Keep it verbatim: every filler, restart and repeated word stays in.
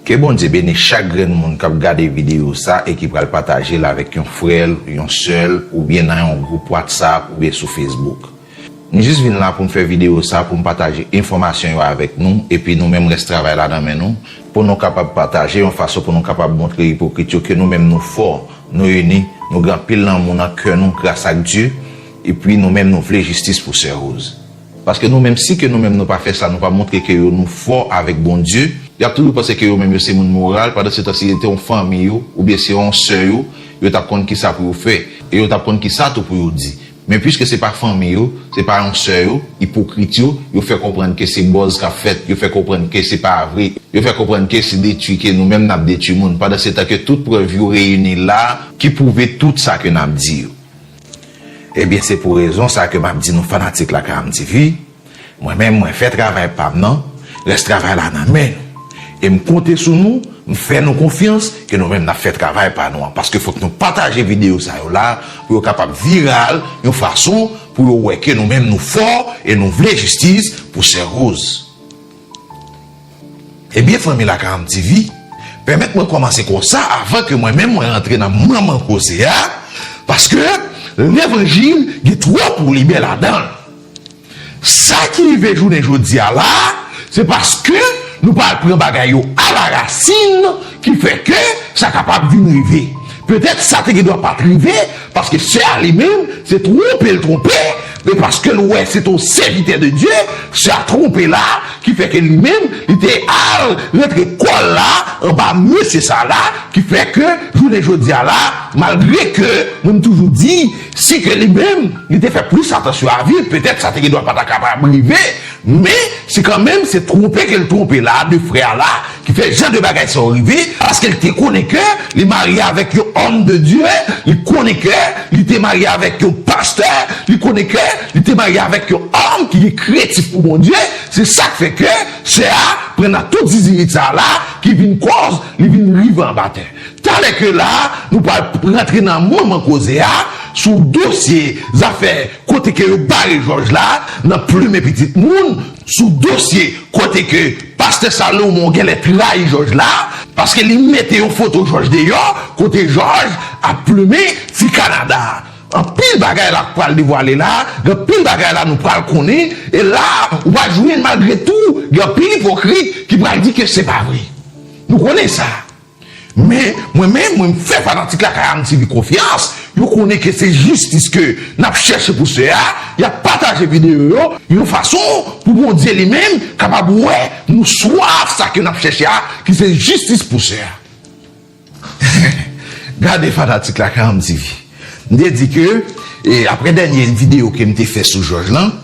Ke Bondye beni chak grenn moun k ap gade videyo sa e ki pral pataje l avèk yon frè l, yon sè l, oubyen nan yon gwoup WhatsApp oubyen sou Facebook. M jis vin la pou m fè videyo sa pou m pataje enfòmasyon yo avèk nou, epi nou menm rès travay la nan men nou, pou nou kapab pataje yon fason pou nou kapab montre ipokrit yo ke nou menm nou fò, nou ini, nou gen anpil lanmou nan kè nou gras ak Dye, epi nou menm nou vle jistis pou Sè Rose. Paske nou menm, si ke nou menm nou pa fè sa, nou pa montre ke yo nou fò avèk Bondye, y ap toujou panse ke yo menm yo se moun moral, pandan se tan si se te yon fanmi yo, oubyen se yon sè yo, yo t ap konn kisa pou yo fè, e yo t ap konn kisa tou pou yo di. Men piske se pa fanmi yo, se pa yon sè yo, ipokrit yo, yo fè konprann ke se buzz k ap fèt, yo fè konprann ke se pa vre, yo fè konprann ke se detwi ke nou menm n ap detwi moun, pandan se tan ke tout prèv yo reyini la ki pwouve tout sa ke n ap di yo. Ebyen, se pou rezon sa ke m ap di nou fanatik Lakay Ann T V, mwen menm, mwen fè travay pa m nan, rès travay la nan men nou. E m konte sou nou, m fè nou konfyans ke nou menm n ap fè travay pa nou an, paske fòk nou pataje videyo sa yo la pou yo kapab viral yon fason pou yo wè ke nou menm nou fò e nou vle jistis pou Sè Rose. Ebyen, fanmi Lakay Ann T V, pèmèt mwen kòmanse konsa avan ke mwen menm mwen rantre nan manman koze a, paske levanjil gen twòp woulibè ladan l. Sa ki rive jounen jodi a la, se paske nou pral pran bagay yo alarasin ki fè ke sa kapab vin rive. Petèt sa te gen dwa pa t rive, paske sè a li menm, se twonpe l twonpe, men paske l wè se t on sèvitè de Dye, sè a twonpe la, ki fè ke li menm, li te al rantre kò l la anba mesye sa la, ki fè ke jounen jodi a la, malgre ke mwen m toujou di, si ke li menm, li te fè plis atansyon a vi l, petèt sa te gen dwa pa ta kapab rive, men se kanmenm, se twonpe ke l twonpe la, de frè a la, ki fè jan de bagay sa yo rive, paske l te konnen ke li marye avèk yon homme de Dieu, li konnen ke li te marye avèk yon pastè, li konnen ke li te marye avèk yon òm ki gen kreyatif pou Bondye. Se sa k fè ke sè a pran nan tout zizirit sa la ki vin kòz li vin rive anba tè. Talè ke la, nou pral rantre nan manman koze a sou dosye zafè kote ke yo bare Jòj la nan plimen pitit moun, sou dosye kote ke pastè Salomon genlè trayi Jòj la, paske li mete yon foto Jòj deyò, kote Jòj ap plimen ti Kanada. Anpil bagay la pral devwale la, gen anpil bagay la nou pral konnen, e la, ou pral jwenn malgre tou, gen anpil ipokrit ki pral di ke se pa vre. Nou konnen sa. Men, mwen menm, mwen m fè fanatik Lakay Ann T V konfyans, yo konnen ke se jistis ke n ap chèche pou sè a, y ap pataje videyo yo, yon fason pou Bondye li menm kapab wè nou swaf sa ke n ap chèche a, ki se jistis pou sè a. Gade fanatik Lakay Ann T V. M te di ke, e, apre dènye videyo ke m te fè sou Jòj lan,